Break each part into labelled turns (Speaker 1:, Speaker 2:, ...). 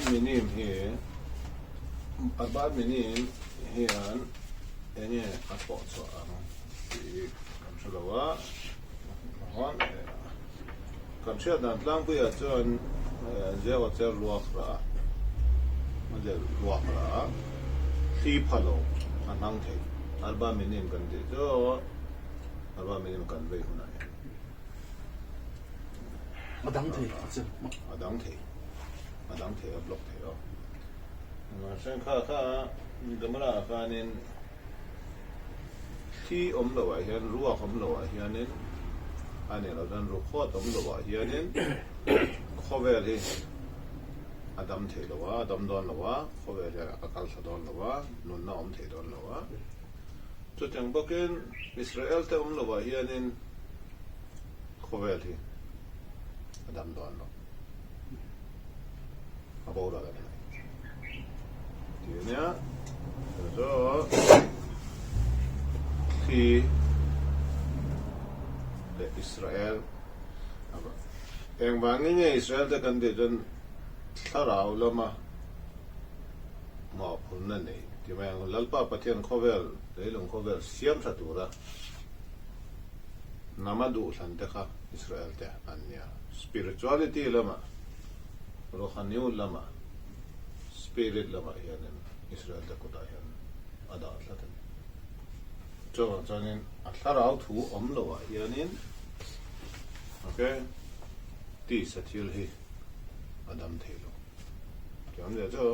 Speaker 1: Arbaat Minim hi Arbaat Minim hian enge a thawh chhuah ang tih hi kan hre lo a, kan hriat dan tlangpuiah chuan Zeocher luak rah a luak rah a thli pha lo a hnang thei Arbaat Minim kan tih chu Arbaat Minim kan vei hunah hian.
Speaker 2: A dang thei a che.
Speaker 1: A dang thei. A dang thei a block thei aw. Mahse kha kha camera ah khanin thli awm lo ah hian ruak awm lo ah hianin a nih loh chuan rukhawt awm lo ah hianin khawvel hi a dam thei lo a, a dam dawn lo a, khawvel hian a kal thla dawn lo a, nunna awm thei dawn lo a. Chutiang bawkin Israel te awm lo ah hianin Khawvel hi a dam dawn lo. A boral a ni mai. Ti a nia. Chu chu thli leh Israel engvangin nge Israel te kan tih chuan thlarau lama mawhphurhna nei ti mai ang. Lalpa Pathian khawvel leilung khawvel siam tha tura Hnama duhthlan te kha Israel te an nia. Spirituality lamah, Ruhaniut lamah, Spirit lamah hianin Israel te kutah hian a dah tlat a ni. Chuvang chuanin a thlarau thu awm loah hianin ok tisa thil hi a dam thei lo. Tiang zia chu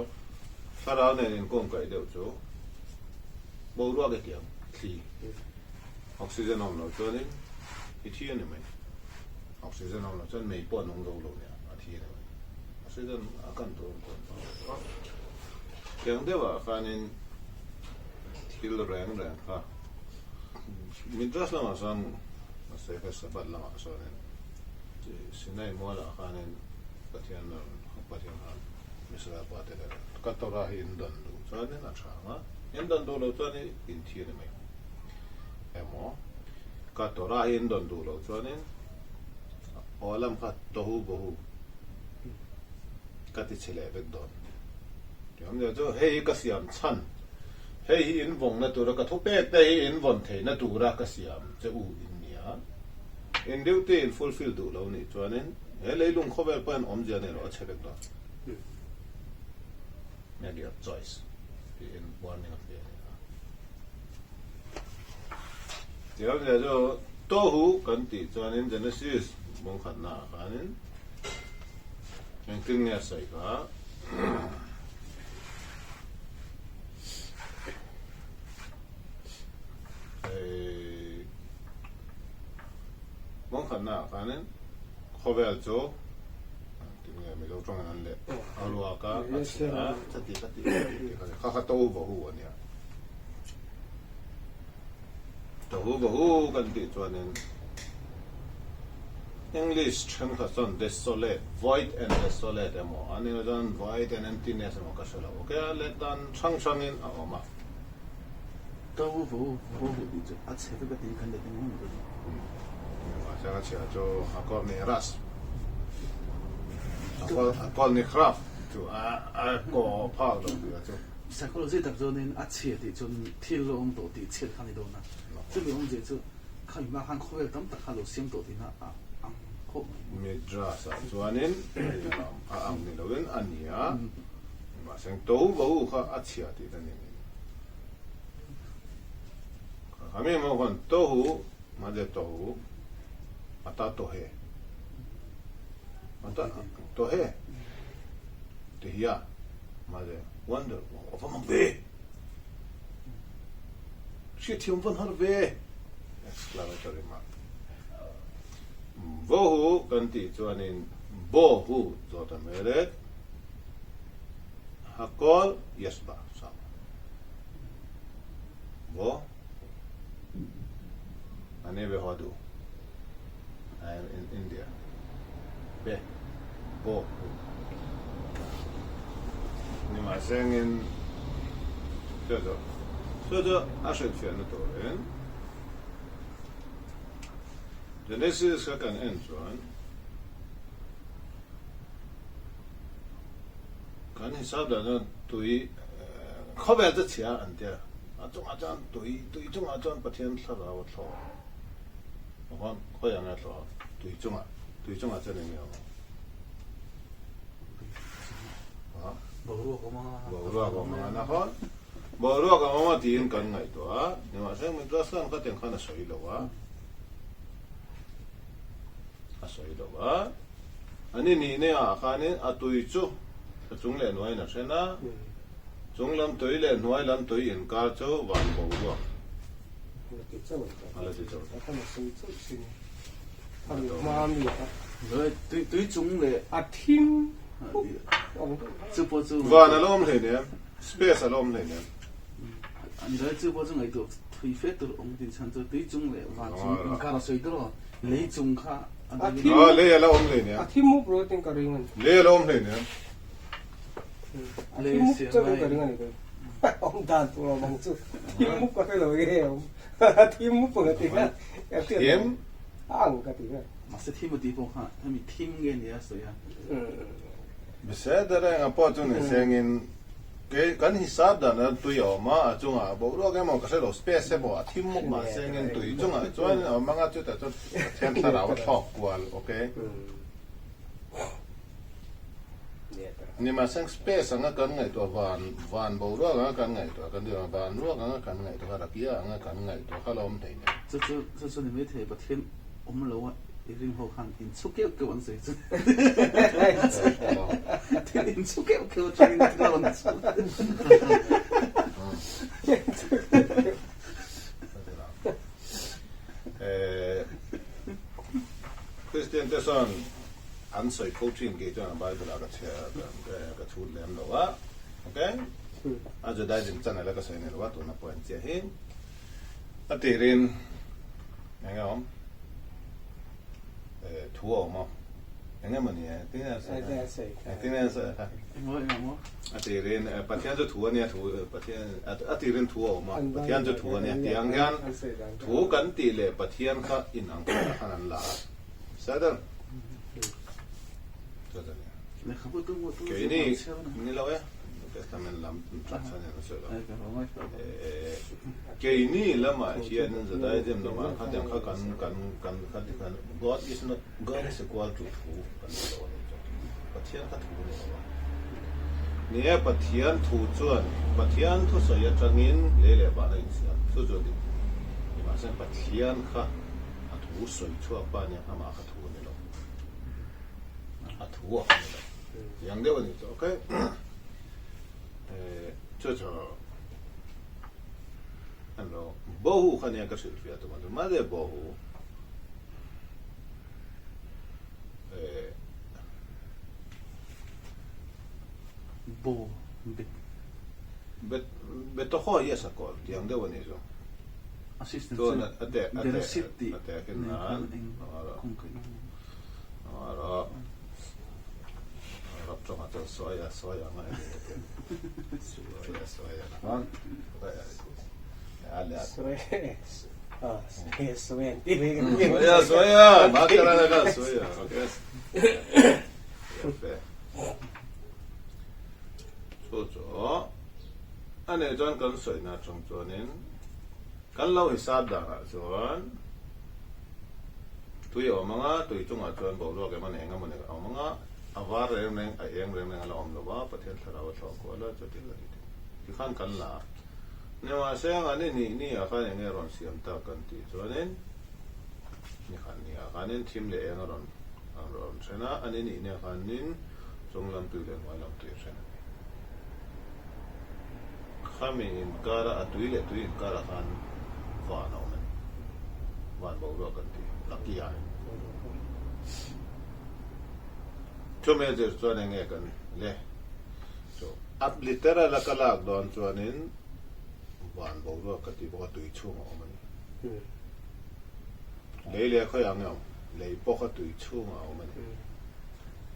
Speaker 1: thlarau nen inkawmkaih deuh chu boruak i tiang thli. Oxygen awm loh chuanin i thi a ni mai. Oxygen awm loh chuan mei pawh a nung zo lo nia, a thi a ni mai. Oxygen a kan tur awm chuan tiang deuhah khanin thil reng reng kha Midrash lamah sawn mahse kha Sabbath lamah sawnin Sinai mualah khanin Pathian Pathian khan Israel pa te leh ka Torah hi in dan duh chuanin a tha ang a, in dan duh loh chuan in thi a ni mai. Emaw ka Torah hi in dawn duh loh chuanin aw lam kha tohu bohu ka ti chhe leh vek dawn. Tiang chu hei hi ka siam chhan, hei hi in vawngna tura ka thupek te hi in vawn theihna tura ka siam che u in nia. In duty in fulfill duh lo nih chuanin he leilung khawvel pawhin awmzia nei loh a chhe vek dawn. Make your choice tiin warning a pe a ni a. Tiang zia chu tohu kan tih chuanin Genesis bawngkhatna ah khanin engtin nge a sawi kha hei bawngkhatna ah khanin khawvel chu Tinge Mizo tawngin an leh a ruak a, a chhia a, chati khati tih kha kha kha tohu vahu a nia. Tohu vahu kan tih chuanin English thenkhat chuan desolate, void and desolate emaw a nih chuan void and emptiness emaw ka hre lo. Ok, a let dan hrang hrangin a awm a.
Speaker 2: Tohu vahu vahu tih chu a chhe vek a tiin kan let engemaw ni dawn.
Speaker 1: Mahse a chhia chu a kawr ni ras. A kawl ni khrap chu a kaw phak lo tih a chu.
Speaker 2: Psychology tak chuanin a chhia tih chuan thil lo awm tawh tih chhiat kha a ni dawn a. Chumi awmzia chu khami hma khan khawvel tam tak kha lo siam tawh tihna a ang khawp mai.
Speaker 1: Midrash ah chuanin a ang ni loin a ni a, mahse to vo kha a chhia tih na ni. Khami hma khan tohu mahse tohu ata tohe ata tohe ti hi a mahse wonder a va mang ve hriatthiam van har ve exclamatory mark vohu kan tih chuanin bohu zawt a hmel e hakol yesba sama Bo Ane be hodu I am in India Be Bo hu Ni ma sengin Chu chu Chu chu a hrilhfiahna turin Genesis kha kan en chuan kan Kan hisap dan chuan tui khawvel chu chhia an tia, a chungah chuan tui, tui chungah chuan Pathian thlarau a thlawh a khawn khawiah nge a thlawh a, tui chungah, tui chungah chuan eng nge a awm ang?
Speaker 2: Boruak awm a.
Speaker 1: Boruak awm a na khawn. Boruak a awm a tiin kan ngaihtuah a, nimahse Midrash khan khatiang khan a sawi lo a, a sawi lo a. Ani nih ne ah khanin a tui chu a chung leh hnuaiin a then a, chung lam tui leh hnuai lam tui inkar chu van boruak a la ti chauh. Van a la awm hleinem, space a la awm hleinem. Aw lei a la awm hleinem. Lei a la awm hleinem. Thim. Beseder enga pawh chu ni sengin kei kan hisap dan a tui a awm a, a chungah boruak emaw ka hre lo space emaw a thim muk mah sengin tui chungah chuan a awm anga chutah chuan Pathian thlarau a thlawk kual ok. Nimahseng space anga kan ngaihtuah van van boruak anga kan ngaihtuah kan tih van ruak anga kan ngaihtuah kha rakia anga kan ngaihtuah kha la awm thei nen.
Speaker 2: Chu chu chu chu ni maithei Pathian awm lo a i ring ho khan in chhu keuh keuh an sawi chu. Thil in chhu keuh keuh atangin thil a rawn chhu.
Speaker 1: Kristian te sawn an sawi fo thin kei chuan Bible ah ka chhiar ka chhut lem lo a ok a Judaism channel a ka sawi nei lo a tuna point chiah hi a tirin eng nge awm thu a awm a eng nge mawni engtin nge a sawi engtin nge a sawi kha a tirin Pathian chu thu a nia thu Pathian a tirin thu a awm a Pathian chu thu a nia tih ang hian thu kan tih leh Pathian kha inang khan an la a Settle. Keini ni lo e, Testament lam chhan in a sawi lo. Keini lamah hianin Judaism lamah khatiang kha kan kan kan kha ti khan God is not God is equal to thu kan ti lo a ni chu. Pathian kha thu ni lo a. Ni e, Pathian thu chuan Pathian thusawi atangin lei leh van a insiam. Chu chu a dik. Nimahse Pathian kha A thu sawi chhuak pa nia amah kha thu a ni lo. A thu a kha ni lo. Tiang deuh a ni chu okay. Eh chu chu an ro bohu kha nia ka hrilh fiah tum a chu mah le bohu eh
Speaker 2: bo bet
Speaker 1: bet betawhaw hi a sakawr tiang deuh a ni chu.
Speaker 2: Assistant
Speaker 1: Chuan
Speaker 2: chu
Speaker 1: a te a te
Speaker 2: Bereshit tih
Speaker 1: a te khin
Speaker 2: nen
Speaker 1: nan
Speaker 2: khan eng kawngkaih na a ni.
Speaker 1: Rawh rap tawngah chuan sawi a sawi ang a eng te pawh sawi a sawi a khan sawi a sawi a makara na khan sawi a okay chu chu A nih chuan kan sawina atang chuanin kan lo hisap danah chuan tui a awm ang a, tui chungah chuan boruak emaw eng emaw nen a awm ang a, a var reng reng, a eng reng reng a la awm lo va, Pathian thlarau a thlawh kual a, chuti kha ti tikhan kan la a. Nimahse ang an inih ni ah khan enge rawn siam tak kan tih chuanin nikhat ni ah khanin thim leh eng a rawn rawn then a, an inih ni ah khanin chung lam tui leh hnuai lam tui a then a ni. Khami inkara a tui leh tui inkara khan van a awm a ni. Van boruak kan ti, Rakia. Chumi a zir chuan enge kan le? Chu a literal a ka lak dawn chuanin van boruak ka tih bawk a tui chhung a awm a ni. Lei leh khawiah nge awm? Lei pawh kha tui chhungah a awm a ni.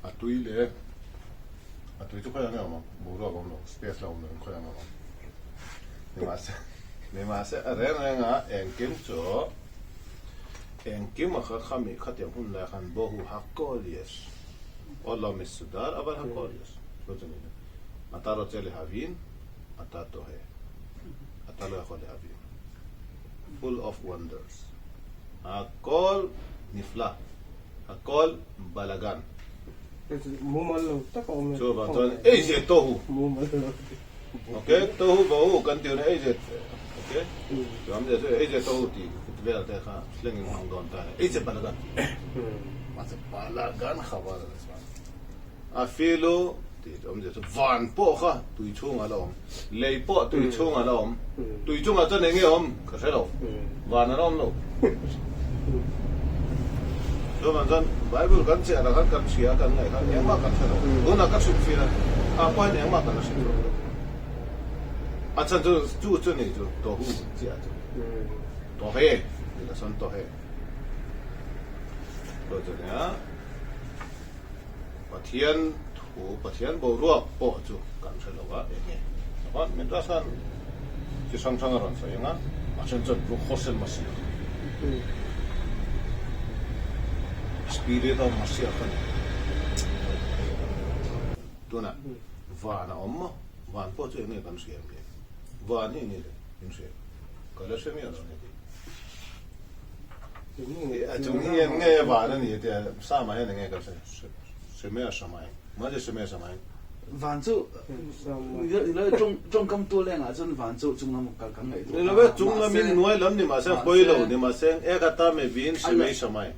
Speaker 1: A tui leh A tui chu khawiah nge awm ang? Boruak a awm lo, space la awm lo in khawiah nge awm ang? Nimahse, nimahse a reng reng a engkim chu engkim a kha khami khatiang hun lai khan bohu hakolius Ola misudar aval hakolius chu chu ni. אתה רוצה להבין, אתה תוהה. אתה לא יכול להבין. Full of wonders. הכל נפלא. הכל בלגן.
Speaker 3: Mumal lo tak a awm e.
Speaker 1: Chuvang chuan ei ze tohu.
Speaker 3: Mumal lo.
Speaker 1: Ok, tohu bohu kan tih hun ei ze ok. Chuan ze chu ei ze tohu tih vel te kha thleng in hmang dawn ta a ni. Ei ze balagan. Mahse balagan kha va la chuan a filu tih chu awmzia chu van pawh kha tui chhungah la awm, lei pawh tui chhungah la awm. Tui chungah chuan eng nge awm ka hre lo, van a la awm lo. Chuvang chuan Bible kan chiah lah khan kan hria kan ngaih khan engmah kan hre lo. Tunah ka hrilh fir a, ah pawh hian engmah kan la hrilh lo. A chhan chu chu chu ni chu tohu chiah chu. Tohe ni la sawn tohe. Chu chu nia Pathian thu Pathian boruak pawh chu kan hre lo a enge. Chuan Midrash khan chi hrang hrang a rawn sawi ang a, a then chuan Ruach Masiah, Spirit of Masiah kha ni. Tunah van a awm maw? Van pawh chu enge kan hria em le? Van hi enge le? In hria em? Ka la hre miah lo ni tih. A chung hi enge van a ni tia Sama hian enge ka hre hre miah hra mai. Mahse hre miah hra mai.
Speaker 2: Van chu tawngkam tu lengah chuan van chu chung lam kal kan ngaih duh
Speaker 1: a. Ni love, chung lam in nuai lam ni mahse pawi lo ni mahse ek ata me vin hre mai hra mai.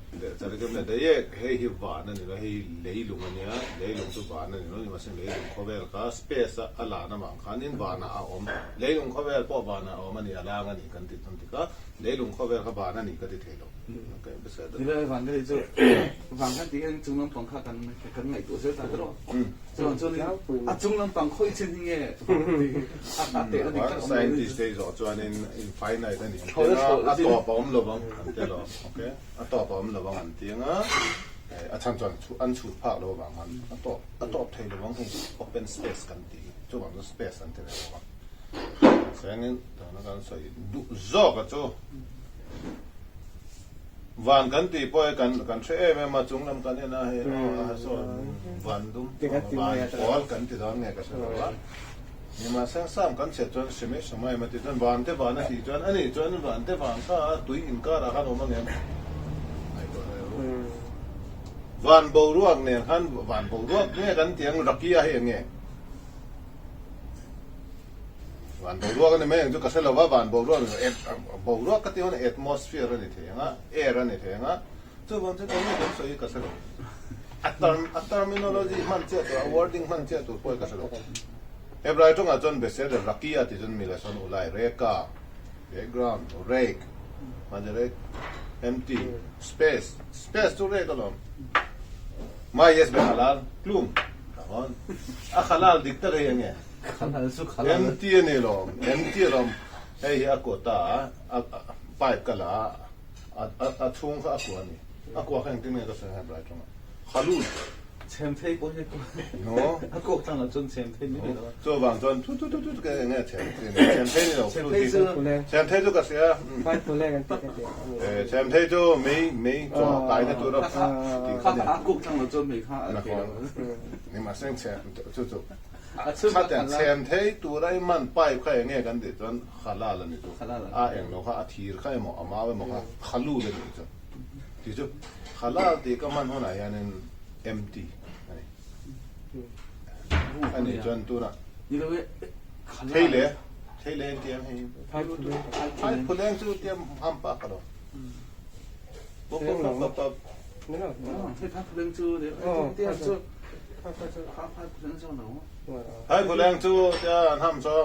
Speaker 1: Dayek hei hi van a ni lo, hei hi leilung a nia, leilung chu van a ni lo ni mahse leilung khawvel kha space a a lan avang khanin vanah a awm, leilung khawvel pawh vanah a awm a ni, a lang a ni kan ti tawn tik a, leilung khawvel kha van a ni ka ti thei lo.
Speaker 2: Ni love, van ka ti chu van kan tih hian chung lampang kha kan kan ngaihtuah zel ta ber aw. Chuan chuan a chung lampang khawi chin hi nge a teh a dik tak awm lo.
Speaker 1: Scientist te zawh chuanin infinite a ni an ti a, a tawp a awm lovang an ti alawm, okay. A tawp a awm lo ang an ti anga, a chhan chuan an chhut phak lo avang khan a tawp a tawp thei lo ang hei open space kan tih hi chuvang chu space an ti ve lo ang. Sengin tuna kan sawi duh zawk a chu van kan tih pawh hi kan kan hre em em a chung lam kan en a hei aw a saw van dum van pawl kan ti dawn nge ka hre lo a. Nimahse Sam kan chhiat chuan hre mai hre mai em a tih chuan van te van a tih chuan ani chuan van te van kha tui inkar ah khan awm ang em? Van boruak nen khan van boruak nge kan tih ang Rakia hi eng nge? Van boruak a ni mai ang chu ka hre lo va van boruak ni lo boruak ka tih hunah atmosphere a ni thei ang a air a ni thei ang a chuvang chu eng nge kan sawi hi ka hre lo. A term a terminology hman chiah tur a wording hman chiah tur pawh hi ka hre lo. Hebrai tawngah chuan Beseder Rakia tih chuan Milason Ulai Reka, background, rek, mahni rek, empty, space, space chu rek alawm. Ma yes be halal, klum, nawn. A halal dik tak hi enge?
Speaker 2: Halal chu halal.
Speaker 1: Empty a ni lawm, empty alawm. Hei hi a kawta a pipe ka la a, a chhung kha a kua a ni. A kua kha engtin nge ka sawi Hebrai tawngah? Halul.
Speaker 2: Chhem thei pawh hi
Speaker 1: No.
Speaker 2: a kawk tlang ah chuan chhem thei ni lo.
Speaker 1: Chuvang chuan thu thu thu thu ka enge chhem thei ni. Chhem thei ni lo.
Speaker 2: Chhem thei chu
Speaker 1: chhem thei chu ka hria.
Speaker 3: Vai pule kan ti ka ti.
Speaker 1: Eh chhem thei chu mei mei chaw kai na tur a ti
Speaker 2: kha a kawk tlang lo chuan mei kha a thei lo.
Speaker 1: Ni ma seng chhem chu chu. Kha chhem thei tur a i man pipe kha enge kan tih chuan halal a ni chu. A eng lo kha a thir kha emaw a mau emaw kha khalul a ni chu. Ti chu halal tih ka hman hunah hianin empty a ni. A nih chuan tunah thei leh thei leh engti ang hei phai phuleng chu tia ham pah ka lo. Pop pop pop pop pop.
Speaker 2: Phai phuleng chu tia chu phai phuleng chu no.
Speaker 1: Phai phuleng chu tia an ham saw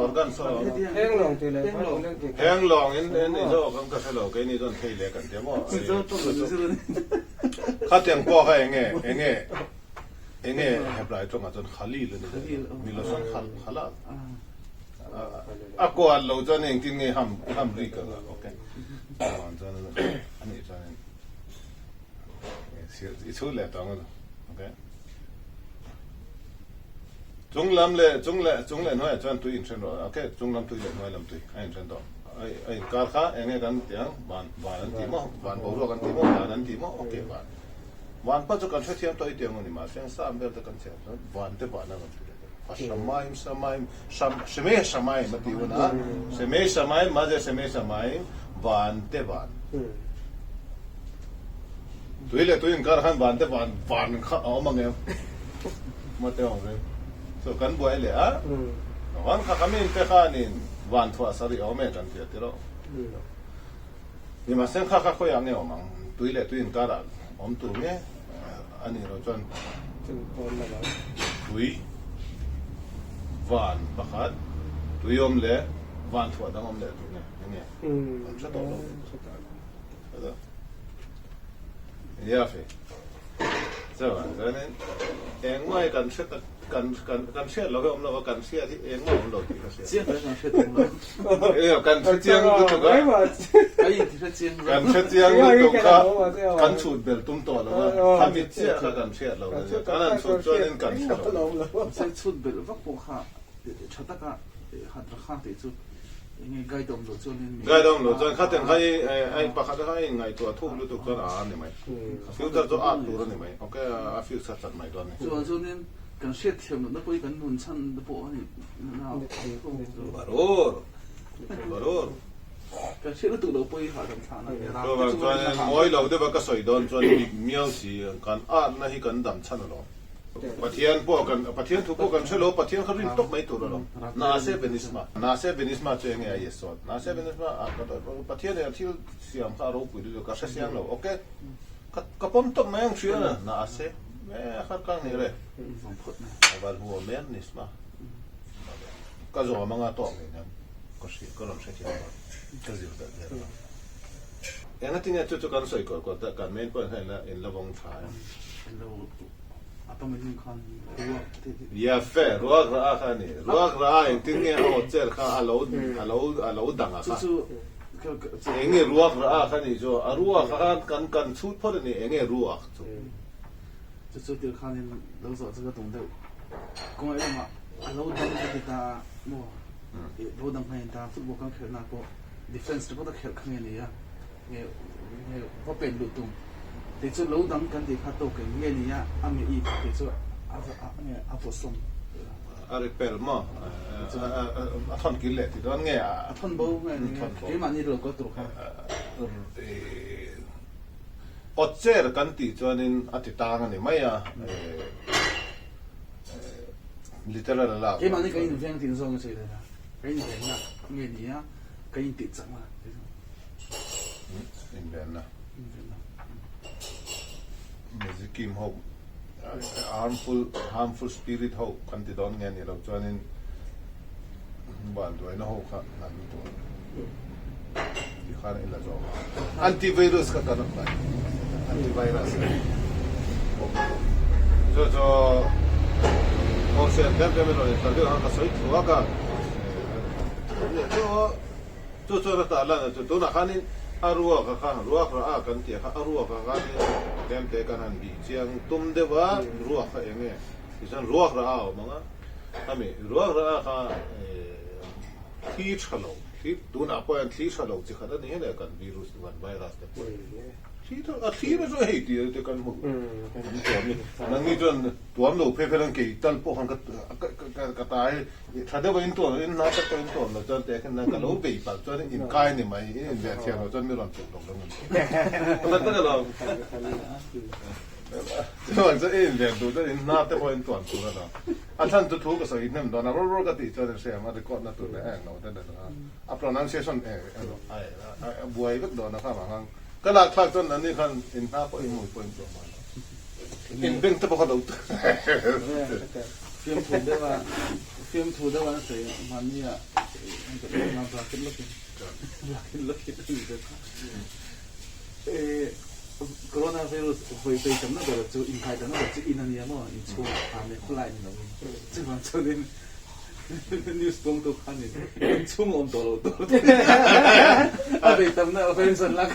Speaker 1: organ saw.
Speaker 3: Henglong ti le phai phuleng ti.
Speaker 1: Henglong in ni zawk ang ka hre lo keini chuan thei leh kan tia maw. Khatiang pawh kha enge enge enge Hebrai tawngah chuan Khalil a ni daih a, ni lo chuan Halal. A kual lo chuan engtin nge ham ham ri ka nga okay. Chuan chuan ani chuan i chhut leh tawng a okay. Chung lam leh chung leh chung leh hnuaiah chuan tui inthen rawh okay chung lam tui leh hnuai lam tui a inthen tawh a inkar kha eng nge kan tih ang van van an tih maw van boruak an tih maw van an tih maw okay van van pawh chu kan hrethiam tawh i tih ang a ni mahse ang sam vel te kan chhiar chuan van te van a rawn ti leh deuh. Hashamayim Shamayim Sham Shemei Shamayim a tih hunah Shemei Shamayim Maze Shemei Shamayim van te van tui leh tui inkar khan van te van van kha a awm ang em mate awm ring so kan buai leh a van kha kha mi te khanin van thuah sarih a awm e kan ti a tiraw nimahse kha kha khawiah nge awm ang tui leh tui inkarah awm tur nge a nih loh chuan tui van pakhat tui awm leh van thuah dang awm leh tur nge enge an hre tawh lo ya fe chuan chuanin engmah hi kan hre tak kan kan kan hriat loh hi awm lo a kan hriat hi engmah awm lo tih ka hria
Speaker 2: Chiang kan hre tum lo.
Speaker 1: Kan hre chiang lutuk a kan hre chiang lutuk kha kan chhut bel tum tawh lo a khami chiah kha kan hriat lo kan han chhut chuanin kan hre lo.
Speaker 2: Chhut belh vak pawh kha tha taka hat rakha tih chu enge guide awm loh chuanin
Speaker 1: Guide awm loh chuan khatin kha i a pakhat kha a inngaihtuah thuk lutuk chuan a a ni mai. Future chu a tur a ni mai. Ok a future chat mai dawn a ni.
Speaker 2: Chuan chuanin kan hriatthiam lohna pawh hi kan nun chhan te pawh a ni na.
Speaker 1: Barur barur.
Speaker 2: Kan hriat lutuk loh pawh hi hahdam thlahna a ni.
Speaker 1: Chuvang chuanin mawi lo deuha ka sawi dawn chuan dik miau si kan atna hi kan dam chhan alawm. Pathian pawh kan Pathian thu pawh kan hre lo Pathian kha rin tawp mai tur alawm. Nase venisma Nase venisma chu enge a Yesod Nase venisma a Pathian in a thil siam kha a ropui lutuk ka hre siang lo ok ka ka pawm tawp mai ang hria na Nase me har kang ni re aval hu amen nisma ka zawm anga tawk ngei nem ka hria ka rawn hre thiam lo ka zir belh zel ang engatinge chu chu kan sawi kawi kawi ta kan main point kha in la vawng tha em. Ya fe, ruak ra kha a ni. Ruak ra engtin nge a aw cher kha a lo a lo a lo dang a kha. Eng nge ruak ra kha ni chu a ruak kha kan kan chhut phawt a ni eng nge ruak chu.
Speaker 2: Chu chu tir khanin lo zawh chu ka tum deuh. Kawng lamah a lo dang ka ti ta a maw lo dang hmai in ta football kan khelhna pawh defence ringawt a khelh kha nge ni a. Nge nge va pen luh tum tih chu lo dang kan tih kha tawk eng nge nia a mi i tih chu a nge a pawsawm
Speaker 1: a ri pel maw a thawn kil leh tih dawn nge
Speaker 2: a thawn bo nge ni nge keimahni lo kal tur kha
Speaker 1: awt cher kan tih chuanin a ti tang a ni mai a literal a lak
Speaker 2: keimahni kan inveng tih zawng a sawi daih a kan invengna nge nia kan intih chakna tih chu.
Speaker 1: Invenna. Mizikim ho harmful harmful spirit ho kan ti dawn nge ni lo chuanin vanduaina ho kha an tur ti khan in la zawk a antivirus kha kan apply antivirus chu chu kawngsian tlem tlem in rawn interview khan ka sawi thuak a chu Chu chuan a tah lan a chu tunah khanin a ruak a kha ruak rah a kan tih a kha a ruak a khanin tlemte kan han bih chiang tum deuh a ruak kha eng nge tichuan ruak rah a awm ang a ami ruak rah a kha thli tha lo thli tunah pawh hian thli tha lo chi khat a ni hian e kan virus kan virus te pawh thli tha a thli na chu hei tih te kan hmu kan tuam ni nangni chuan tuam lo phei phei kei tal pawh khan ka ka ta hi Tha deuh a in tuam in hna tak pawh in tuam lo chuan teh khan ka lo bei palh chuan in kai ni mai in in leh thiam lo chuan mi rawn tluk lo dang a ni tak a lo chuan chu in ven duh chuan in hna te pawh in tuam tur a lo a chhan chu thu ka sawi hnem dawn a rawr rawr ka tih chuan in hria a record na tur leh a englo te nen a a pronunciation a buai vek dawn a kha vang ang ka lak thlak chuan an ni khan in hna pawh in hmui pawh in tuam a in beng te pawh kha lo
Speaker 2: Fiamthu deuh a fiamthu deuh an sawi mahni ah bracket lawkin bracket lawkin a ni deuh kha. Corona virus vawi vei tamna ber chu inkai tamna ber chu in a nia maw inchhung ah leh khawlai ni loin chuvang chuanin news puangtu khanin inchhung a awm tawh lo tur a vei tamna a virus an lak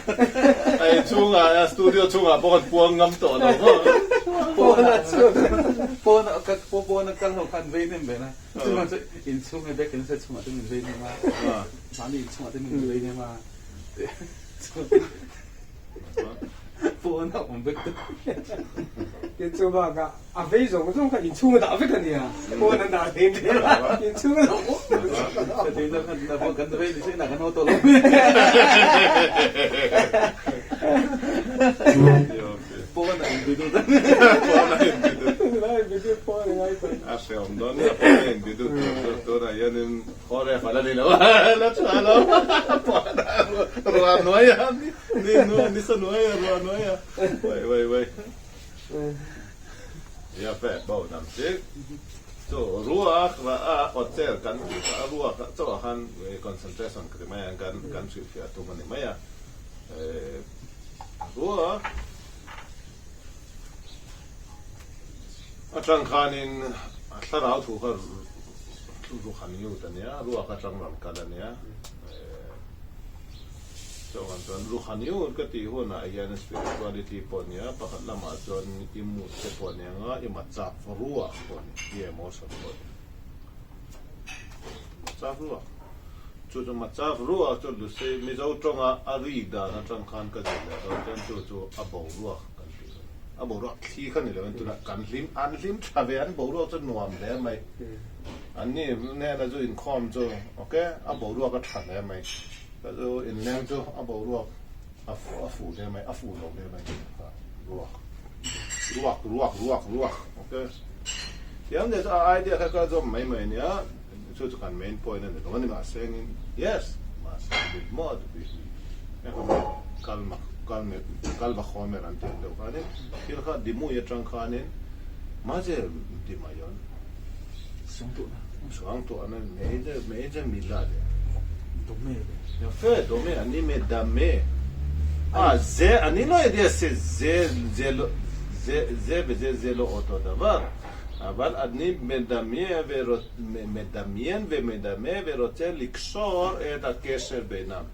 Speaker 1: a inchhungah studio chhungah pawh kan puang ngam tawh lo maw.
Speaker 2: Pawn a ka pawn a kal ho khan vei hnem ve na chuvang chu inchhung e bek in se chhungah te min vei hnem a mahni inchhungah te min vei hnem a. Pawn a awm vek tawh.
Speaker 3: Tin chu bakah a vei zawng zawng kha inchhung a dah vek a nia, pawn an dah hlei hle a, inchhung a lo awm vek a.
Speaker 2: Ka tih zawng khan na pawh kan vei ni se na kan haw tawh lo. Pawn a inbidut a nia.
Speaker 1: Pawn a inbidut.
Speaker 3: Tunlai inbidut pawn a ngai tawh.
Speaker 1: A hreawm dawn nia pawn a inbidut tur tunah hianin khaw ref a la ni lo a, la chhuah lo. Pawn a ruah nuai a ni. Ni nuai ni sa nuai a ruah nuai a wai wai wai ya fe bo nam chik chu ruak ra a hotel kan tih kha a ruak a chauh ah khan concentration ka ti mai a kan kan hrilhfiah tum a ni mai a ruak atang khanin thlarau thu kha ruhaniut a nia ruak atang rawn kal a nia. Chuan chuan Ruhaniut ka tih hunah hian spirituality pawh nia, pakhat lamah chuan i mood te pawh nia nga, i machak ruak pawh ni, i emotion pawh ni. Machak ruak. Chu chu machak ruak chu Lusei Mizo tawnga a ri dan atang khan ka zir leh dawn chuan chu chu a boruak kan tih kha ni. A boruak thli kha ni lovin tunah kan hlim, an hlim tha ve, an boruak chu nuam hle mai. An ni hnena chu inkhawm chu ok, a boruak a tha hle mai. Ka chu inleng chu a boruak a a fuh hle mai, a fuh lo hle mai tih kha ruak ruak ruak ruak ruak ok. Tiang te chu a idea kha ka zawm mai mai a nia, chu chu kan main point a ni lo a ni mahse engin yes mahse lilmawt bihli kalma kalme kalva khomer an tih ang deuh khanin thil kha dimui atang khanin maze dimayon Suangtuahna מאיזה מילה זה?
Speaker 2: דומה.
Speaker 1: יפה, דומה, אני מדמה. אה, זה, אני לא יודע שזה זה לא, זה, זה וזה זה לא אותו דבר, אבל אני מדמיין, מדמיין ומדמה ורוצה לקשור את הקשר בינם.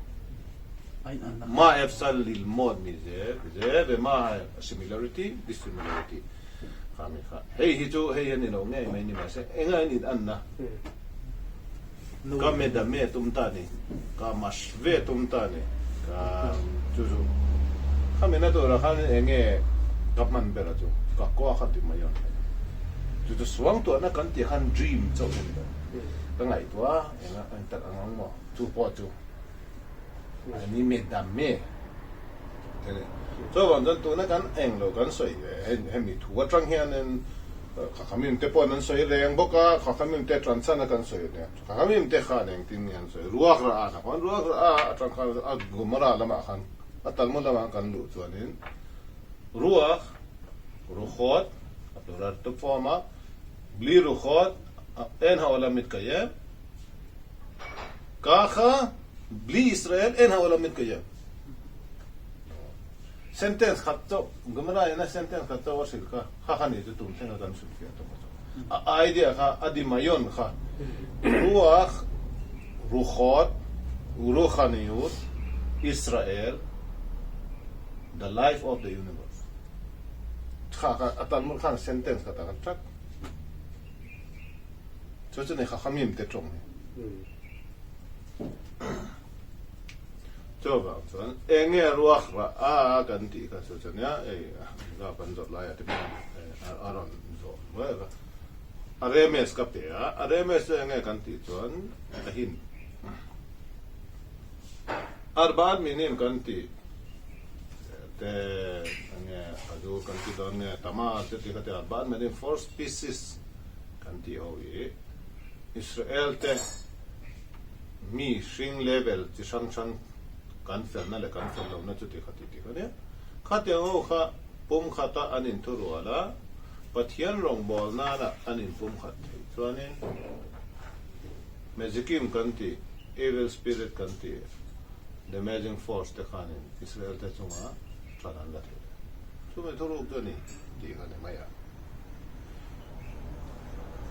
Speaker 1: מה אפשר ללמוד מזה וזה, ומה ה-similarity, dissimilarity. Kha mi kha hei hi chu hei a ni lo ngei mai ni mahse eng a in anna ka medame tum ta ni ka mashve tum ta ni ka chu chu kha mi na tura khan eng nge ka hman ber a chu ka kua kha ti mai a chu chu suang tuahna kan tih khan dream chauh a ni lo ka ngaihtuah eng a eng tak ang ang maw chu pawh chu Ani medame te ni. Chuvang chuan tuna kan eng lo kan sawi ve hemi thu atang hianin Khakhamim te pawhin an sawi reng bawk a, Khakhamim te tanchhan a kan sawi nia. Khakhamim te khan engtin nge an sawi? Ruak rah a khan ruak rah a atang khan a Gomora lamah khan a Talmud lamah kan luh chuanin ruak, rukhot, a plural te form a, bli rukhot, en ha'olam mitkayem, Kakha bli Israel en ha'olam mitkayem. Sentence khat chauh, Gemara ina sentence khat chauh a hrilh kha, kha kha ni chu tum thleng a kan hrilh fiah tawh a chu. A idea kha, a dimayon kha, ruach, ruchot, ruchaniut, Israel, the life of the universe. Kha kha, a Talmud khan sentence khat a khan tlat. Chu chu ni Chachamim te tawng hi. Chuvang chuan eng nge ruak rah a kan tih kha chu chu nia ei a kan zawt lai a ti mai a rawn zawh nuai a a remes ka pe a a remes chu eng nge kan tih chuan a hin arbaat minim kan tih te eng nge a zu kan ti dawn nge tamar te tih kha te arbaat minim four species kan tih ho hi Israel te mi hring level chi hrang hrang kan felna leh kan fel lohna chu ti kha ti ti kha nia. Khatiang ho kha pumkhata an inthurual a, Pathian rawngbâwl nana an inpumkhat theih chuanin Mezikim kan tih, evil spirit kan tih, damaging force te khanin Israel te chunga ṭan an la thei lo. Chumi thuruk chu a ni tih kha ni mai a.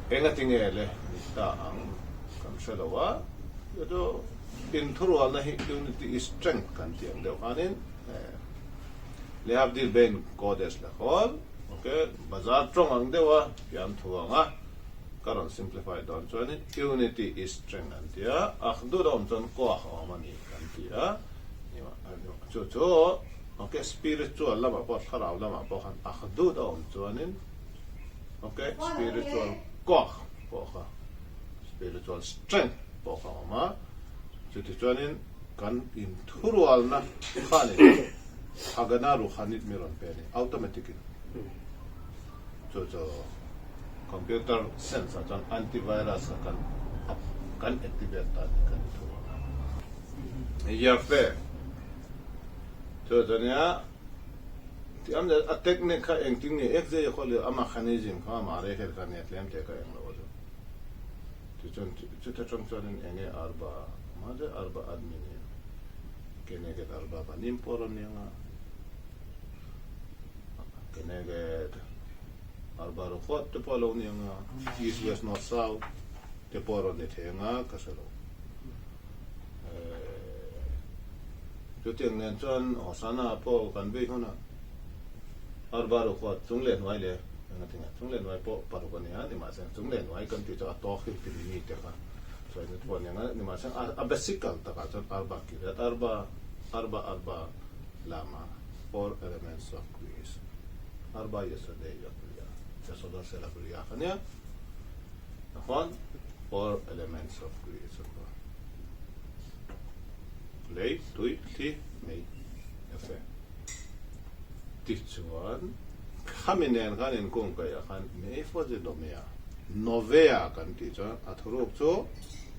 Speaker 1: Engati nge le ni ta ang kan hre lo a, chu chu inthurualna hi unity is strength kan tih ang deuh khanin Lehavdil bein Kodesh la khawl ok bazar tawng ang deuh a pian thu ang a ka rawn simplify dawn chuanin unity is strength an ti a, akhdut a awm chuan koach a awm a ni kan ti a, chu chu. Ok, spiritual lamah pawh thlarau lamah pawh khan akhdut a awm chuanin ok, spiritual koach pawh kha spiritual strength pawh kha a awm a, chutichuanin kan inthurualna khanin Hagana Ruchanit mi rawn pe a ni, automatic in. Chu chu computer sense ah chuan antivirus kha kan up kan activate ta ni kan inthurual a. Yafe. Chu chu nia ti am a technique kha engtin nge ek zai khaw leh a mechanism kha amah rei kher kha nia tlem te ka eng lo a chu. Tichuan chuta tang chuanin enge arba mahse arba admin in keneged arba banim pawh rawn nia nga keneged arba rukhawt te pawh a lo nia nga east west north south te pawh a rawn ni thei anga ka hre lo. Chutiang nen chuan Hosana pawh kan vei hun a, Arba rukhua chung leh hnuai leh eng a ti nge, chung leh hnuai pawh paruk a ni a, nimahse chung leh hnuai kan tih chu a tawk hi pin mi te kha sawi na pawh a ni ang a, nimahse a basical takah chuan Arba Kiryat Arba, Arba Arba Lama, four elements of creation, Arba Yesodei Abria, Yesodot Shel Abria kha nia. נכון? Four elements of creation kha. Lei, tui, thli, mei, יפה. Tichuan, khami nen khan inkungkaih ah khan meifua chu dawmia, novea kan tih chuan a thuruk chu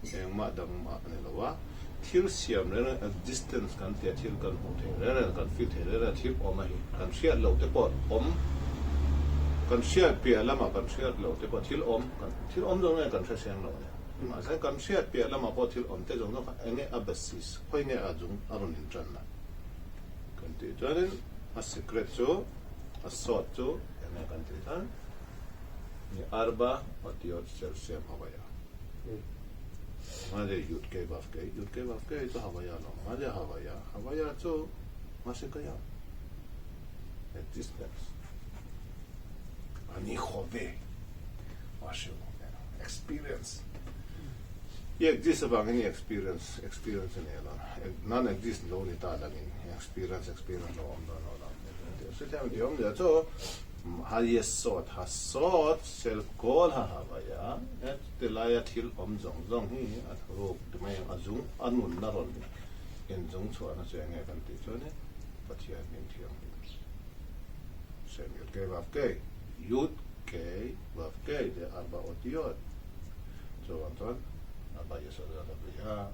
Speaker 1: engmah dang mah a ni lo a, thil siam reng reng existence kan tia thil kan hmuh theih reng reng kan feel theih reng reng thil awm a hi kan hriat loh te pawh awm kan hriat piah lamah kan hriat loh te pawh thil awm kan thil awm zawng nge kan hre seng lo nia mahse kan hriat piah lamah pawh thil awm te zawng zawng kha enge a basis khawi nge a zung a rawn in tan na kan tih chuanin a secret chu a sawt chu enge kan tih chuan ni arba otiot selsem hawaya. Mahse Yud Kei Vav Kei, Yud Kei Vav Kei chu Havaya lo, mahse Havaya, Havaya chu mahse kaya existence ani khawve mahse experience i exist avangin i experience experience a nei lo non exist lo ni ta langin experience experience lo awm dawn lo lam chutiang awmzia chu Hayesod, Hasod, Shel Kol HaHavaya, he tilaia thil awm zawng zawng hi a thuruk ti mai ang, a zung, a nunna rawn inzung chhuahna chu enge kan tih chuan in Pathian hming thianghlim Shem Yud Kei Vav Kei, Yud Kei Vav Kei te Arba Otiyot, chuvang chuan Arba Yesodot HaBriah,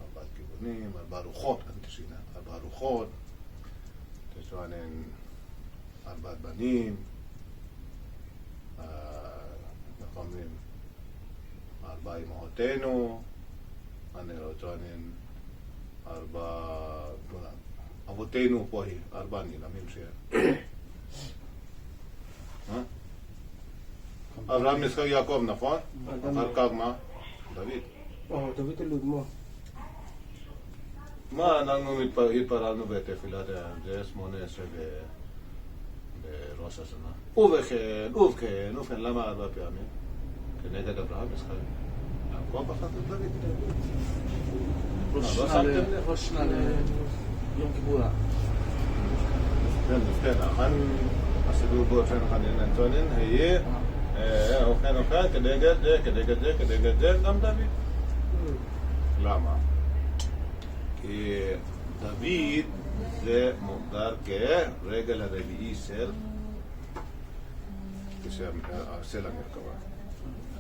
Speaker 1: Arba Kivunim, Arba Ruchot kan ti thin a, Arba Ruchot tichuanin Arbat Banim, איך אומרים, ארבע אמהותינו, אני lo chuanin arba avotenu pawh hi arba nih lam in hria. Abraham, Yitzhak, Yaakov נכון? אחר כך מה? דוד.
Speaker 3: Oh, David a lut maw?
Speaker 1: מה אנחנו התפללנו בתפילת זה 18 בראש השנה. ובכן, ובכן, ובכן, למה ארבע פעמים? כנגד אברהם, יצחק, יעקב, אחר כך דוד.
Speaker 2: ראש שנה ליום כיפור.
Speaker 1: כן, כן, נכון. הסידור בו של חנין אנטונין, היה, ובכן, ובכן, כנגד זה, כנגד זה, כנגד זה, גם דוד. למה? כי דוד זה מוגדר כרגל הרביעי של של המרכבה.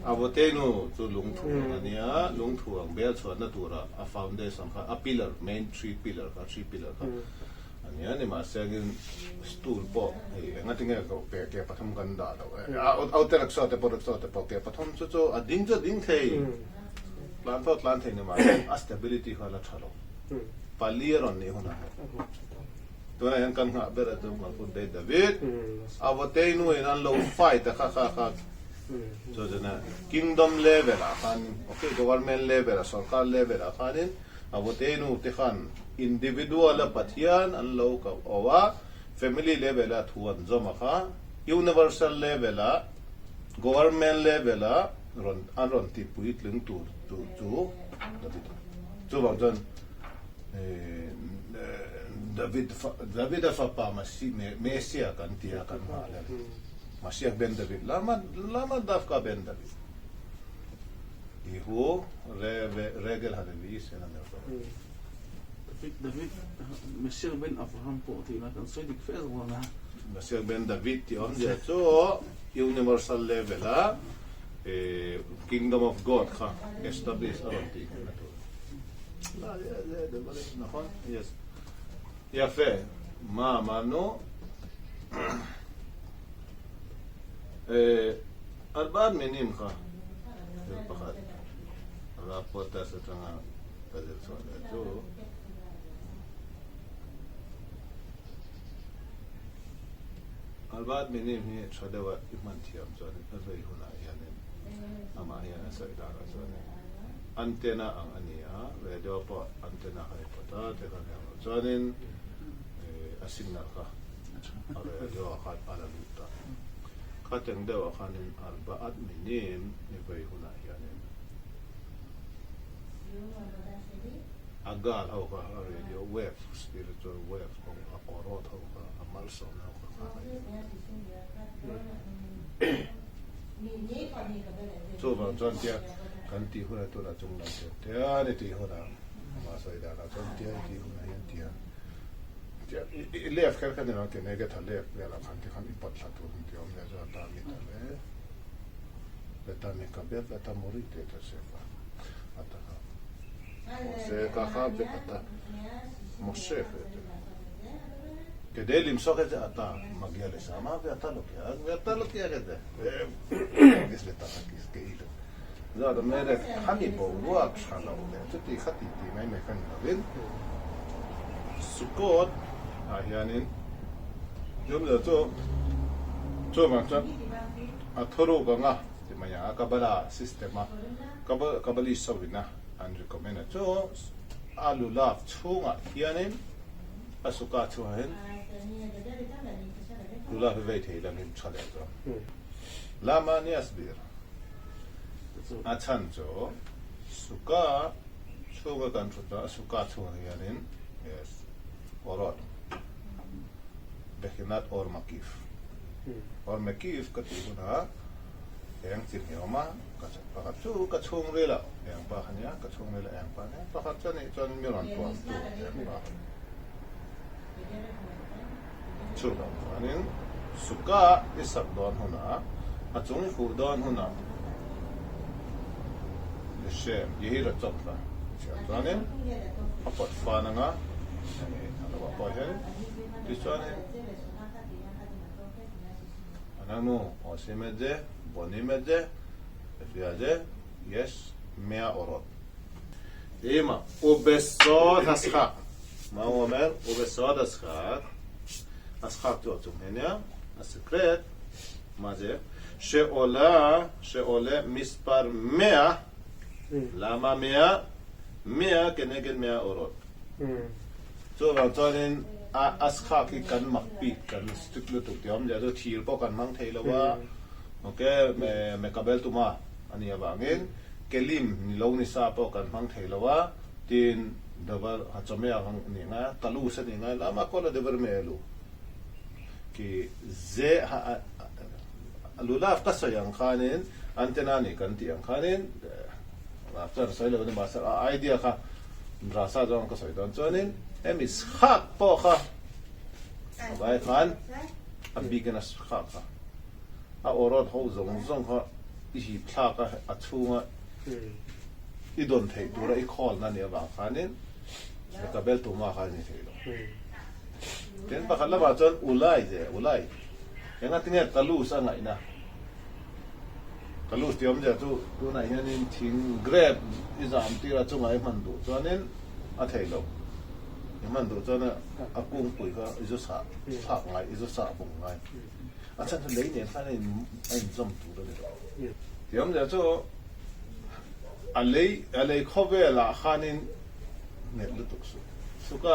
Speaker 1: אבותינו chu lungthu ang a nia, lungthu ang bel chhuahna tura a foundation kha a pillar, main three pillar kha, three pillar kha a nia nimahse angin stool pawh hei engatinge ke ke pathum kan dah loh auto rickshaw te pawh rickshaw te pawh ke pathum chu chu a ding chu a ding thei. Tlan pawh tlan thei ni mahse a stability kha la tha lo. Pali a rawn nih hunah hian tunah hian kan nghah ber a chu Malkut Bey David a vawtei nuin an lo fight a kha kha kha chu chuan kingdom level ah khan ok government level ah sorkar level ah khanin a vawtei nu te khan individual a Pathian an lo koh a family level a thu an zawm a kha universal level ah government level ah rawn an rawn ti puitling tur tur chu David a. Chuvang chuan David Davida fapa Messiah kan ti a kan nghah hlel. Mashiach ben David lama lama dafka ben David. Ihu regel halevi sena merkava.
Speaker 2: David David Messiah ben Avraham pawh tih la kan sawi dik fe zawk a.
Speaker 1: Messiah ben David tih awmzia chu universal level a Kingdom of God kha establish a rawn tih nghehna tur. Yes. יפה. מה אמרנו? ארבעת מינים kha thil pakhat Rapotas atanga ka zir chhuah leh chu Arbaat minim hi tha deuha i hman thiam chuan a vei hunah hianin amah hian a sawi danah chuanin antenna ang a ni a, radio pawh antenna kha i pawt a tikhan heng loh chuanin a signal kha a radio ah khan a la lut ta. Khateng deuhah khanin arbaat minim i vei hunah hianin a gal ho kha a radio wave, spiritual wave ho a aw rawt ho kha a malsawmna ho kha kha a Chuvang chuan tia kan tih hunah tunah chung lam chuan tia ni tih hunah amah sawi danah chuan tia i tih hunah hian tia tia i left kher kha ni lo tia nege tha left velah khan tikhan i pawt thla tur ti awm leh chuan ta mi ta le leta mi ka bet leta muri te ta se ka ata kha Moshe ka kha be ata Moshe כדי למשוך את זה אתה מגיע לשם ואתה לוקח, ואתה לוקח את זה. מכניס לתוך הכיס כאילו. זאת אומרת, khami boruak tha lo leh chuti khati ti mai mai kha ni lovin Sukkot ah hianin Jumla chu chuvang chuan a thuruk anga ti mai ang a Kabbalah system a Kabbalist ho ina an recommend a chu a lulav chhungah hianin a sukkah chhungah hian lulav hi vei thei langin tha leh zawk. Lama Niasbir a chhan chu sukkah chhunga kan thut a, sukkah chhungah hianin yes orot Bechinat or Makif or Mekif ka tih hunah eng chi hnih a awm a, pakhat chu ka chhungril ah eng pa kha nia, ka chhungril ah eng pa nia, pakhat chu anih chuan mi rawn tuam tu eng pa kha nia. Chuvang chuanin sukkah i sak dawn hunah, a chung fuh dawn hunah Leshem i ra chawp la thiam chuanin a pawt fan anga hemi a lo ah pawh hian tichuanin ananu osim et ze bonim et ze lefia ze yesh mea orot ima ubesod haschak מה הוא אומר? ובסוד השכר, השכר chu a chung hi ania, a secret מה זה? שעולה, שעולה מספר מאה, למה מאה? מאה כנגד מאה אורות. Chuvang chuanin a a schak hi kan mak bik, kan strict lutuk tih a awm zia chu thir pawh kan hmang thei lo a, ok, mekabel tuma a nih avangin kelim ni lo ni sa pawh kan hmang thei lo a, Tin, davar a chawhmeh ang a nih ngai a, talus a nih ngai lama kawl a davar meh lu ki ze ha a lulav ka sawi ang khanin antenna nih kan tih ang khanin laf chuan a sawi lo a ni mahse a idea kha rasa zawng ka sawi dawn chuanin hemi schak pawh kha a vai khan a bikin a schak kha a awrawt ho zawng zawng kha i hip thlak a a chhunga I dawn theih tura i khawlna nih avang khanin ka bel tuma kha a ni thei lo. Tin, pakhat lamah chuan Ulai ze, Ulai, engatinge Talus a ngaihna? Talus tih awmzia chu tunah hianin thing, grape, i zam tir a chungah i hman duh chuanin a thei lo. I hman duh chuan a kungpui kha i zu sah thlak ngai, i zu sah bung ngai. A chhan chu lei nen khan a inzawm tur a ni lo. Tih awmzia chu A lei a lei khawvel ah khanin nghet lutuk suh. Suka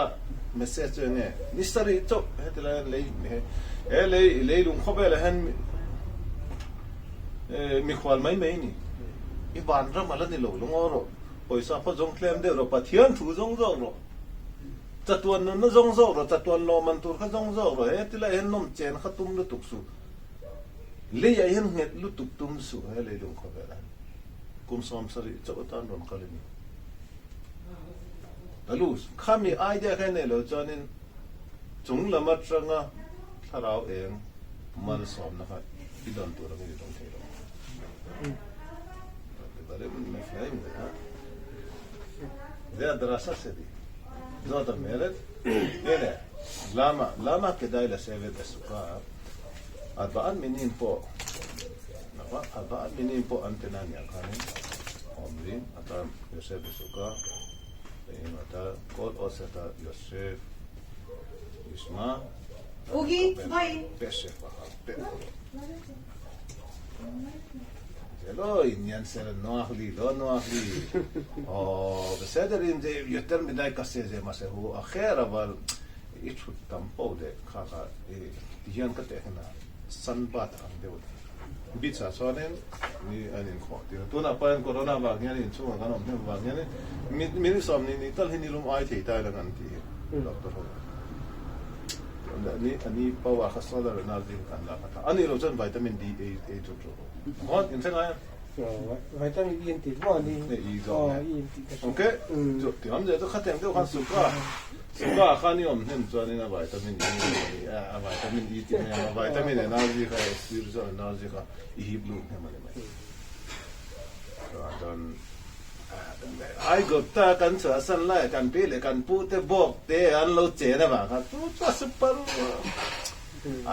Speaker 1: message chu enge ni sarih chauh heti lai hian lei he lei leilung khawvel ah hian mikhual mai mai ni. I vanram a la ni lo lungaw rawh. Pawisa khaw zawng tlem deuh rawh Pathian thu zawng zawk rawh. Chatuan nunna zawng zawk rawh, chatuan lawmman tur kha zawng zawk rawh, he tilaiah hian nawm chen kha tum lutuk suh. Leiah hian nghet lutuk tum suh he leilung khawvelah hian. Kum 70 chauh atan rawn kal i ni. Talu, khami idea kha i neih loh chuanin chung lam atanga thlarau eng malsawmna kha i dawn tur angin i dawng thei lo. זאת אומרת, הנה, למה, למה כדאי לשבת בסוכה? ארבעה מינים פה, נכון? ארבעה מינים פה אנטנניה, אומרים, אתה יושב בסוכה, ואם אתה, כל עוד שאתה יושב, לשמה,
Speaker 4: אוגי, ביי.
Speaker 1: בשפע, הרבה אורות. זה לא עניין של נוח לי, לא נוח לי, או בסדר אם זה יותר מדי קשה זה משהו אחר, אבל i thut tam poh leh kha kha i tihian ka teh huna sunbath ang deuh beach ah chuanin mi an inkhawh tir a, tunah pawh hian corona vang hian inchhungah kan awm hnem vang hianin minute 20 ni tal hi nilum ai thei ta ila kan ti hi doctor ho ani ani power kha solar energy kha kan lak a tha a nih loh chuan vitamin D ei ei thut rawh u maw in hre ngai a
Speaker 3: vitamin E an tih maw ani
Speaker 1: E zawk
Speaker 3: e an tih ka hria
Speaker 1: okay chu ti awm zel chu khatiang deuh khan suka suka khan i awm hnem chuanin a vitamin E a vitamin E tih mai ang a vitamin energy kha spiritual energy kha i hip lut hnem a ni mai chuan chuan Aigupta kan chhuahsan lai kan pi leh kan pu te bawk te an lo chen avang khan chu chu a super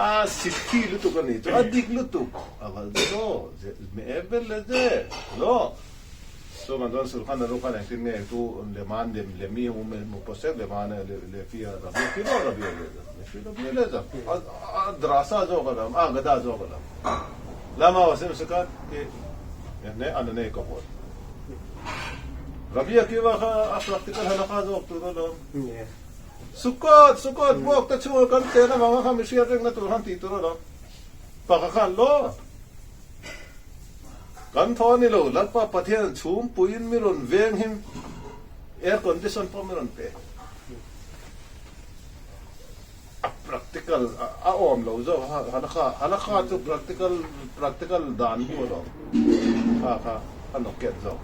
Speaker 1: a sikhi lutuk a ni chu a dik lutuk a val chu me'eber le ze lo chuan chuan Shulchan Aruch khan engtin nge tu leman lem lemi hu mu posek leman lefi a Rabbi Akiva Rabbi Eliezer lefi Rabbi Eliezer a drasa zawk a lam a gada zawk a lam Lama wasim sukat ki ne ananei kavod. Rabbi Akiva kha a practical halakha zawk tur alawm. Sukkot, Sukkot buak te chhunga kan chen avanga kha mihriat rengna tur han tih tur alawm. Paka khan law. Kan thaw a ni lo, Lalpa Pathian chhungpuiin mi rawn veng him air condition pawh mi rawn pe. A practical a awm lo zawk a, halakha halakha chu practical practical dan bu alawm kha kha a nawket zawk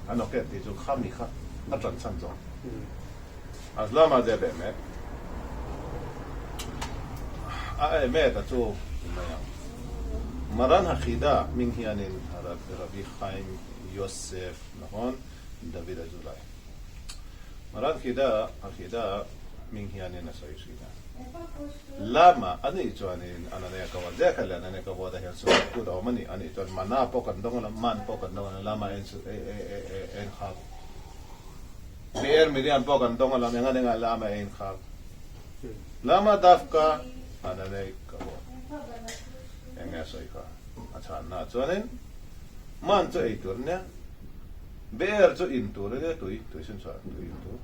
Speaker 1: a nawket tih chu khami kha a tan chhan zawk a lama zeh leh mek a emet a chu mai ang Maran Hachida hming hianin Rabbi Chaim Yosef nahawn David Azulai. Maran Khida a Khida hming hianin a sawi thin a. Lama a nih chuanin a nane ka vuah zek a le a nane ka vuah dah hian sual kut a awm a nih a nih chuan mana pawh kan dawng a man pawh kan dawng a lama en su e e e e en khak Be'er Miriam pawh kan dawng a lam enga denga lama en khak Lama dafka a nane ka vuah enge a sawi kha a chhanna chuanin man chu ei tur a nia. Beer chu in tur a nia tui, tui sin chhuah tui in tur.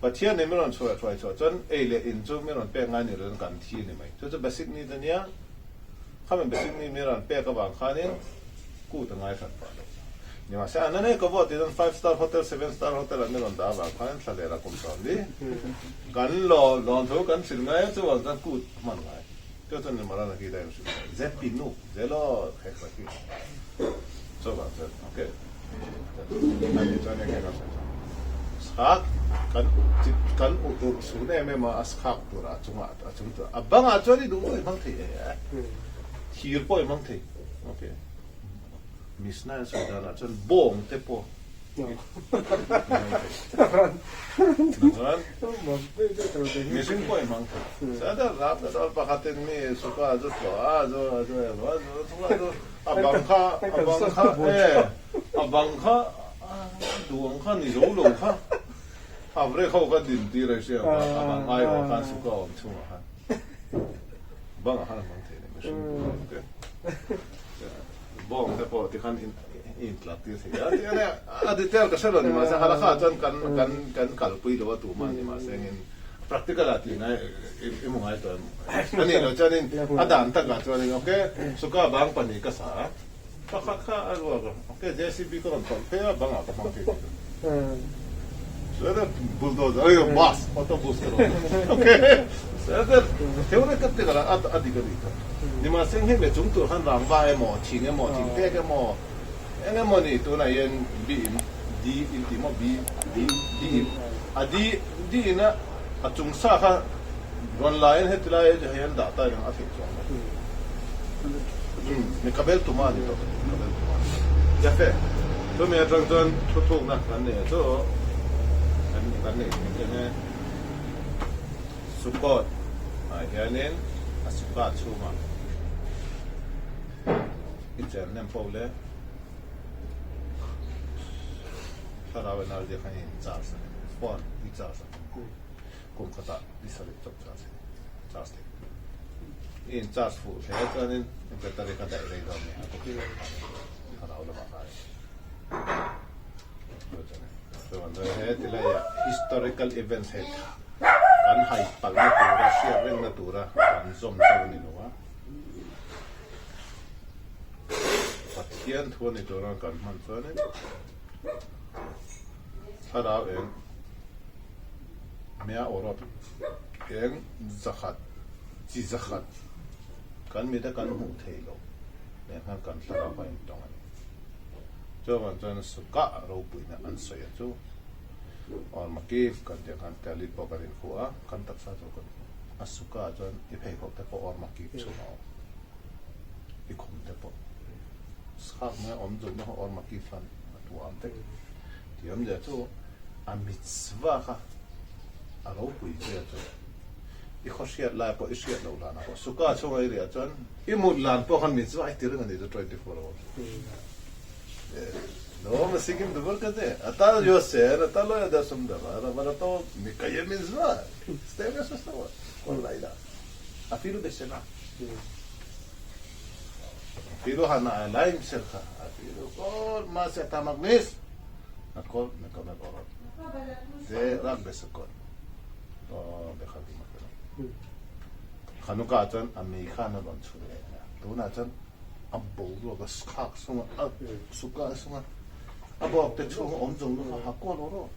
Speaker 1: Pathian in min rawn chhuah hruai chhuah chuan ei leh in chu min rawn pek ngai ni lo kan thi a ni mai. Chu chu basic need a nia, khami basic need min rawn pek avang khanin kut a ngai hran pah lo. Nimahse an anei ka vote in five star hotel, seven star hotel ah min rawn dah avang khanin thla leh kum 40 kan lawm lawmthu kan hrilh ngai a chuvang chuan kut a hman ngai. Chu chuan Nimahla hi daih hrilh ngai. ZP nu. Zelo khek la khi chuvang chuan ok ani chuan enge ka sawi chuan chhak kan kan u ur chhun em em a a chhak tur a chungah a chung tur a bangah chuan i duh duh i hmang thei e thir pawh i hmang thei ok Mishnah an sawi danah chuan bawng te pawh Mihring pawh i hmang thei. Sada ram ka dawr pakhatin mi suka zu tlawh a, zu zu emaw zu suka zu a bang kha a bang kha e a bang kha duh ang kha ni zo lo kha avrek ho kha din tir a hria ang kha a bang ai awh khan suka awm chhungah khan bangah khan a hmang thei a ni mihring pawh. Bawng te pawh tikhan i intlar tir thei a tih a nia. A detail ka hre lo ni mahse halakha ah chuan kan kan kan kalpui lo a tumah ni mahse engin practical ah tih ngai i hmu ngai tawh em? A nih loh chuanin a dan takah chuanin ok suka bang pahnih ka sa a pakhat kha a ruak a ok JCB ka rawn tawlh phei a bangah ka hmang thei tih chu. Bulldozer, ay bus, autobus ka rawn okay. Theoretically a a dik a nih kha. Nimahse heng leh chung tur khan rangva emaw, thing emaw, thingtek emaw, eng emaw ni tunah hian B in D in ti maw B D D in a D D in a a chung sa kha rawn la in heti lai ah hian dah ta in a theih chuang lo. Mikabel tuma a ni tawh Mikabel tuma a ni tawh. Yafe, chumi atang chuan thuthukna kan nei a chu kan kan nei thei eng e Sukkot ah hianin a sukkah chhungah i chen nem fo le thlarau energy khan i in charge a ni phone i charge a ni kum khatah i sarih chawp charge a ni charge thei i in charge fuh hle chuanin i battery kha daih rei dawn a ni a kum thlarau lamah khan Chuan he tilaiah historical events hei kan hai palhna tura hriat rengna tura kan zawm chauh a ni lo a. Pathian thu a ni tura kan hman chuanin thlarau eng mea awrawt eng zakhat chi zakhat kan mita kan hmuh theih loh nen khan kan thlarau kha intawng a ni. Chuvang chuan sukah ropuina an sawi a chu or makif kan tih ang khan talit pawh kan inkhuh a, kan taksa chu kan a sukah chuan i pheikhawk te pawh or makif chhungah a awm, i khum te pawh skhak mai a awm duhna kha or makif khan a tuam vek. Tih awmzia chu a mitzvah kha a ropui zia chu i khaw hriat lai pawh i hriat loh lanah pawh sukah chhunga i riah chuan i mut lan pawh khan mitzvah i ti reng a ni chu 24 hours. לא משיגים דבר כזה. אתה ישן, אתה לא יודע שום דבר, אבל אתה מקיים מצווה. 12 שעות, כל לילה. אפילו בשינה. אפילו הנעליים שלך, אפילו כל מה שאתה מכניס, הכל מקבל אורות. זה רק בסוכות, לא בחגים אחרים. חנוכה chuan a mei khan a rawn chhun leh a, tunah chuan a boruak a khak sung a, a suka sung a, a boruak te chhung a awm zawng zawng kha ha kual rawh rawh.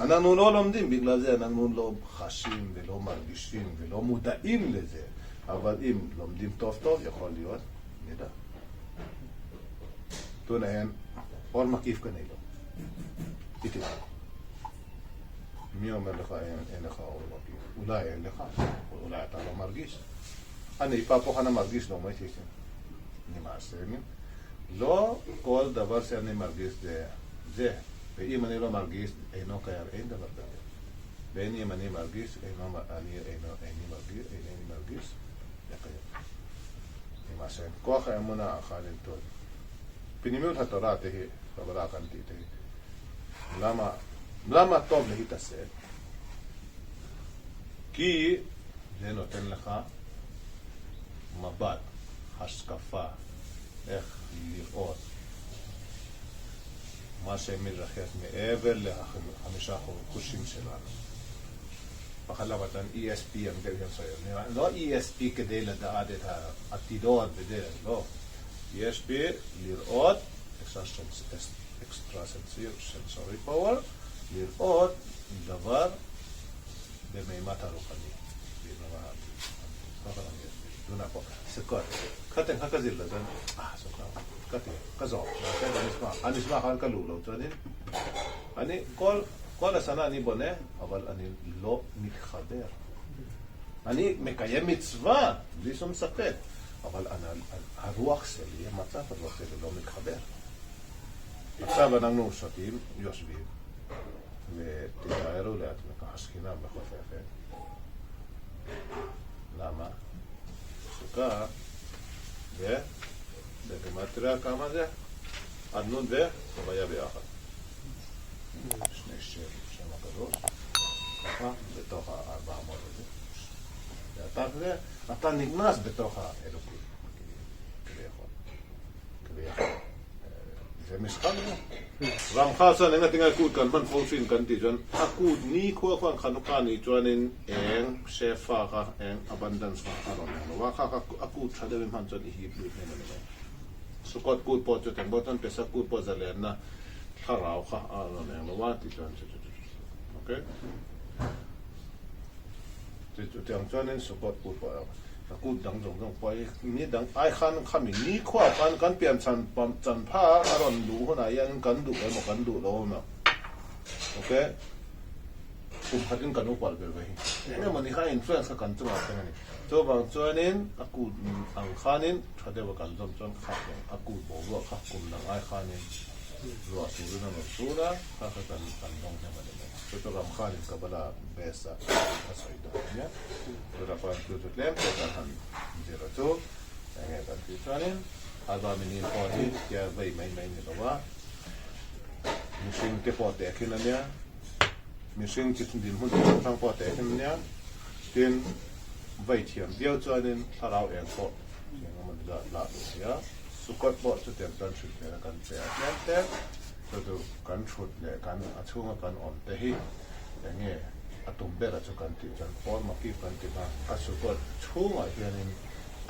Speaker 1: אנחנו לא לומדים בגלל זה אנחנו לא חשים ולא מרגישים ולא מודעים לזה, אבל אם לומדים טוב טוב יכול להיות נדע. Tunah hian אור מקיף ka nei lo. I ti tak. מי אומר לך אין לך אור מקיף? אולי אין לך, אולי אתה לא מרגיש. אני pa pawh khan a margish lo mai thei sin. Nimahse לא כל דבר שאני מרגיש זה זה, ואם אני לא מרגיש אינו קיים, אין דבר כזה. בין אם אני מרגיש, אינו, אני אינו, איני מרגיש, אינני מרגיש, זה קיים. למעשה, כוח האמונה אחד טוב. פנימיות התורה תהי, קבלה כאן תהי. למה, למה טוב להתעסק? כי זה נותן לך מבט, השקפה, איך לראות מה שמתרחש מעבר לחמישה חושים שלנו. Pakhat lamah chuan ESP ang deuh hian sawi a nia, לא ESP כדי לדעת את העתידות וזה, לא. ESP לראות, extra sensory power, לראות דבר במימד הרוחני. Kha teng kha ka zir lo chuan ah sawkha ka ti ka zawh mahse anisma khan ka luh lo chuanin ani כל כל השנה אני בונה אבל אני לא מתחבר אני מקיים מצווה בלי שום ספק אבל הרוח שלי המצב הרוח שלי לא מתחבר עכשיו אנחנו שותים יושבים ותתארו לעצמך השכינה מכופפת למה? סוכה זה בגימטריה כמה זה? אדנות וחוויה ביחד. שני שם, שם הקדוש, ככה, בתוך ה-400 הזה. ואתה זה, אתה נכנס בתוך האלוקים, כביכול. כביכול. זה משחק זה. Ramkha chuan eng atinga kut kan hman fo thin kan tih chuan a kut ni khua khuan Khanuka ni chuanin eng shefa kha eng abundance kha a rawn lang lo a, kha kha a kut tha deuhin hman chuan i hip lut hnem a ni mai. Sukot kut pawh chu teng bawk chuan Pesach kut pawh zalenna Thlarau kha a rawn eng lo a ti chuan chu chu chu chu okay. Chu chu tiang chuanin Sukkot kut pawh a kut dang zawng zawng pawh hi ni dang ai khan khami nikhua khan kan pian chhan chan pha a rawn luh hunah hian kan duh emaw kan duh lo emaw okay. Kum khatin kan upal ber ve hi. Eng emaw ni kha influence kha kan chungah thleng a ni. Chuvang chuanin a kut ang khanin tha deuha kan zawm chuan kha eng a kut boruak kha kum dang ai khanin ruah surin a rawn sur a, kha kha kan kan dawng hnem a ni mai. Chu chu ram khanin Kabbalah base a a sawi dawn a nia. Chutah pawh chu chu tlem te kan han zir a chu eng nge kan tih chuanin Alba Minin pawh hi tia vei mai mai ni lo a, mihring te pawh tehkhin a nia. Mihring chi dinhmun chi hrang hrang pawh teh hlim nia. Tin, vai thiam viau chuanin thlarau eng pawh eng emaw ni zat lah duh thei a. Sukawt pawh chutiang chuan hrilh theihna kan pe a tlem te. Chu chu kan thut leh kan a chhunga kan awm te hi eng nge a tum bera chu kan tih chuan Paul Makif kan ti kha a sukawt chhungah hianin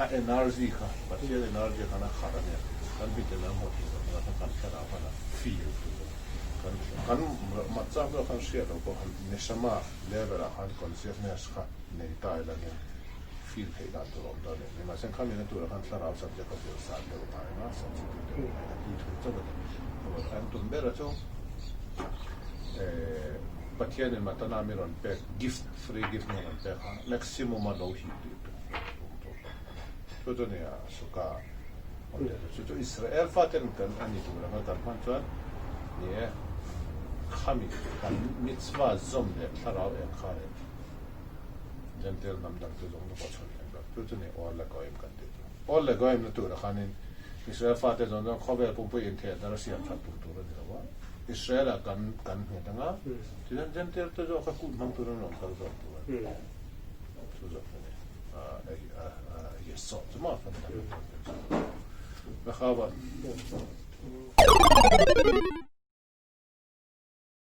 Speaker 1: a energy kha Pathian energy khan a khat a nia, kan miten an hmu thei lo nia kha kan thlarau khan a feel tur a ni. Kan kan mat chak zawk khan hriat loh pawh khan neshama level ah khan consciousness kha nei ta ila nia feel theih dan tur a awm dawn a ni. Nimahse khami na turah khan thlarau subject a zir san deuh ngai anga sensitive deuh ngai a tih thu chauh a ni. An tum ber a chu eh Pathianin matana mi rawn pek gift free gift mi rawn pek kha maximum a lo hip tih tur. Chu chu nia suka awm leh chu chu Israel faten kan a ni tur anga kan hman chuan ni e khami kan mitzvah zawm leh thlarau eng kha leh Gentile hnam dang te zawng te pawh chhawn leh ber chu chu ni Or leh Goyim kan tih chu Or leh Goyim na tura khanin Israel fate zawng zawng khawvel pumpui intheh dar a siam that tum tur a ni lo a Israel ah kan kan nghet anga tichuan Gentile te zawk kha kut hmang turin an rawn kal zawk tur a ni chu zawk chu ni.